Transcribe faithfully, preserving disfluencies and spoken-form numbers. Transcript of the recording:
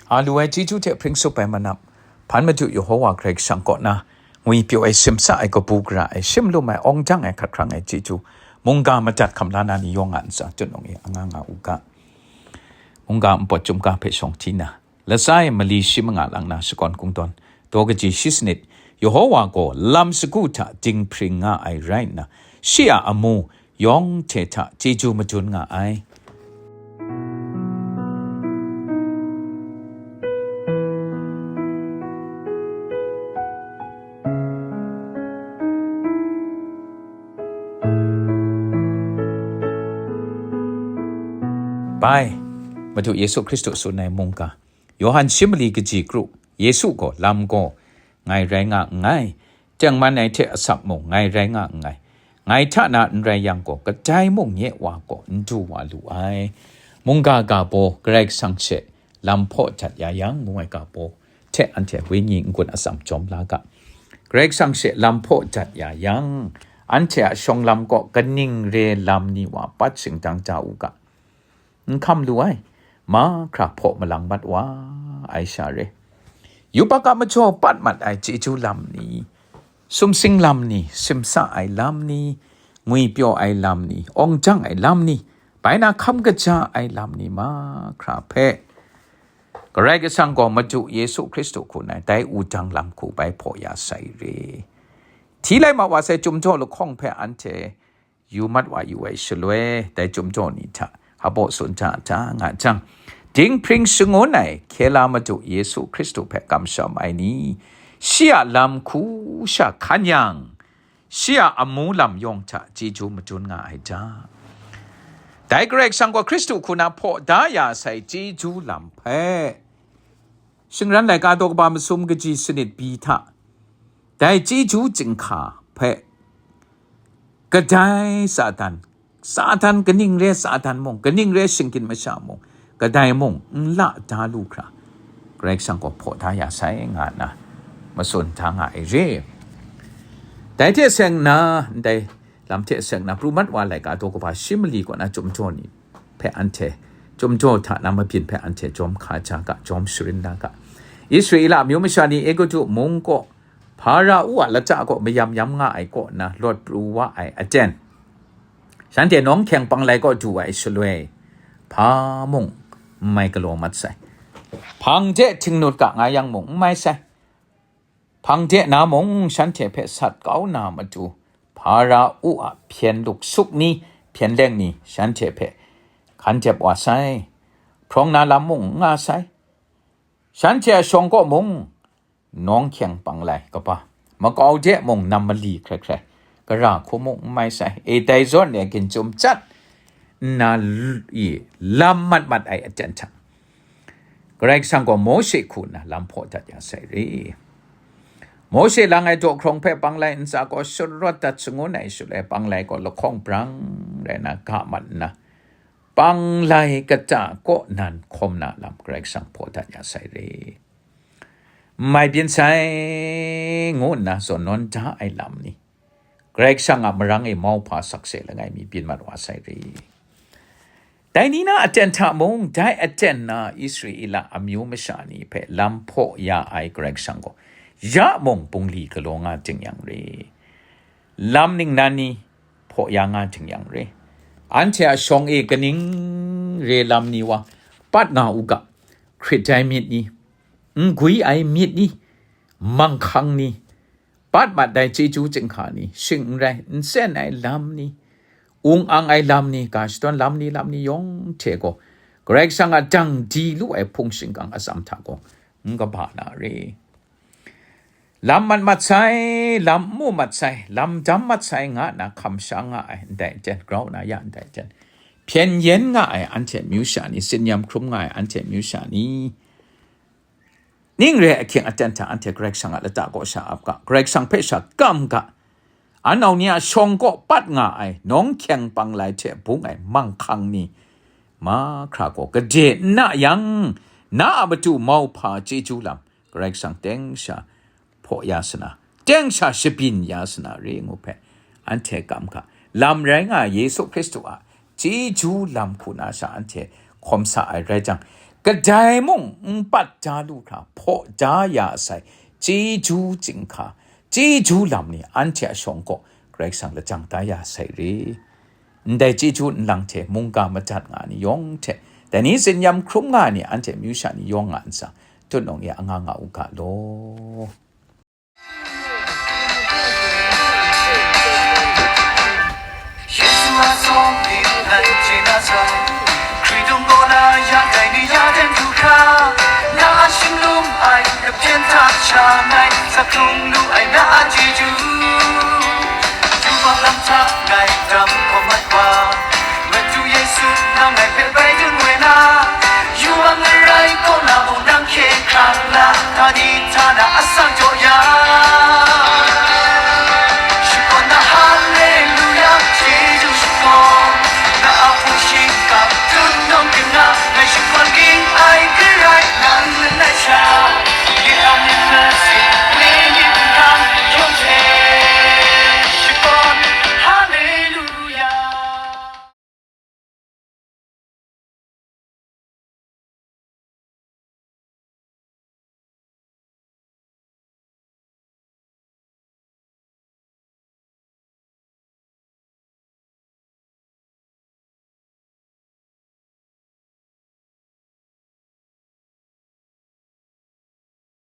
A lu ai chyeju hte hpring tsup ai manam, hpan Madu Yehowa Karai Kasang kaw na, ngwi pyaw ai, simsa ai, kabu gara ai, shim lum ai, awng jang ai, hkat hkrang ai chyeju, mungga madat hkam la na ni yawng a ntsa tut nung e anga nga u ga. Mungga npawt chyum ga hpe shawng hti na, latsa e mali shi manga lang na shakawn kungdawn, daw kaji shi sanit, Yehowa gaw lam sagu hta dinghpring nga ai rai nna, shi a amu yawng hte hta chyeju madun nga ai. Bai, Madu Yesu Hkristu tsun ai mungga, Yawhan shi mali kaji kru, Yesu gaw lam gaw, ngai rai nga nngai, tengman ai hte asak mung ngai rai nga nngai, ngai hta na n rai yang gaw, kadai mung nye Wa gaw n du wa lu ai. Mungga ga baw Karai Kasang she lam hpaw dat ya yang, ngu ai ga baw hte anhte wenyi n-gun atsam jawm la ga. Karai Kasang she lam hpaw dat ya yang, anhte a shawng lam kaw kaning re lam ni wa pat shingdang da u ga. N hkam lu ai, mahkra hpaw malang mat wa ai sha re. Yubak a majaw pat mat ai chyeju lam ni, sumsing lam ni, simsa ai lam ni, ngwi pyaw ai lam ni, awng jang ai lam ni, bai na hkam kaja ai lam ni mahkra hpe, Karai Kasang gaw Madu Yesu Hkristu hku nai dai wudang lam hku bai hpaw ya sai re. Hti lai ma wa sai, Chyum jaw lahkawng hpe anhte yu mat wa yu ai shaloi, dai Chyum jaw ni hta hpaw tsun hta hta nga jang, dinghpring shangun ai hkye la Madu Yesu Hkristu hpe kamsham ai ni, shi a lam hku sha hkan yang, shi a amu lam yawng hta chyeju madun nga ai hta, dai Karai Kasang gaw Hkristu hku na hpaw da ya sai chyeju lam hpe, shingran laika daw kaba masum kaji sanit bi hta, dai chyeju chyinghka hpe, kadai Satan, Satan kaning re Satan mung, kaning re shinggyim masha mung, kadai mung n la da lu hkra, Karai Kasang gaw hpaw da ya sai nga nna, matsun da nga ai re. Dai hte seng nna, ndai lam hte seng nna, pru mat wa laika daw kaba shi mali kaw na Chyum jaw ni hpe anhte, Chyum jaw hta na mabyin hpe anhte jawm hka ja ga, jawm sharin da ga. Israela amyu masha ni Egutu mung kaw, Hpara-u a lata kaw mayam yam nga ai kaw na lawt pru wa ai aten, shanhte nawng hkyeng panglai kaw du ai shaloi, hpa mung n mai galaw mat sai. Hpang de htingnut ga nga yang mung n mai sai. Hpang de na mung shanhte hpe sat kau na matu, Hpara-u a hpyen luksuk ni, hpyen leng ni shanhte hpe hkan jep wa sai. Hprawng na lam mung n nga sai. Shanhte a shawng kaw mung, nawng hkyeng panglai kaba, makau de mung nam mali hkrai hkrai, gara hku mung n mai sai, e dai zawn e ginchyum chyat nna l-, i lam mat mat ai aten hta, Karai Kasang gaw Mawshe hku nna lam hpaw dat ya sai re. Mawshe lang ai daw hkrawng hpe panglai ntsa gaw sharawt dat shangun ai shaloi, panglai gaw lahkawng brang rai na ga mat nna, panglai kata kaw nan hkawm na lam Karai Kasang hpaw dat ya sai re. N mai byin sai, ngu nna zawn nawn da ai lam ni, Karai Kasang a marang e mauhpa sakse langai mi byin mat wa sai re. Dai ni na aten hta mung, dai aten na Israela amyu masha ni hpe lam hpaw ya ai Karai Kasang gaw, ya mung bungli galaw nga ting yang re. Lam ningnan ni hpaw ya nga ting yang re. Anhte a shawng e kaning re lam ni wa, pat nga u ga, hkrit ai myit ni, n gwi ai myit ni, manghkang ni, pat mat ai chyeju chyinghka ni, shing n rai, n sen ai lam ni, ung ang ai lam ni, ga shadawn lam ni, lam ni yawng hte gaw, Karai Kasang a dang di lu ai hpung shingkang atsam hta gaw, n kaba na re. Lam mat mat sai, lam mu mat sai, lam dam mat sai, nga nna hkam sha nga ai, ndai jen, grau na ya ndai jen, hpyen yen nga ai anhte myu sha ni, tsin yam hkrum nga ai anhte myu sha ni, ning re ahkying aten hta anhte Karai Kasang a lata kaw sha ap ga, Karai Kasang hpe sha kam ga, anau ni a shawng kaw pat nga ai, nawng hkyeng panglai hte bung ai manghkang ni, mahkra gaw gade n na yang, na a matu mauhpa chyeju lam, Karai Kasang teng sha hpaw ya sana, teng sha shabyin ya sana re ngu hpe, anhte kam ga, lam rai nga ai Yesu Hkristu a chyeju lam hku na sha anhte hkawm sa ai rai jang, kadai mung n pat da lu hkra hpaw da ya sai chyeju chyinghka, chyeju lam ni anhte a shawng kaw Karai Kasang lajang da ya sai re. Ndai chyeju nlang hte mungga madat nga ai ni yawng hte, dai ni tsin-yam hkrum nga ai ni anhte amyu sha ni yawng nga nsa, tutnawng ya anga nga u ga law. Yesu a sawng hpe ngai chye na sai, Hkritung gaw na ya dai ni ya den du hkra, na a shinglung ai kapyen hta sha ngai, sa hkrung lu ai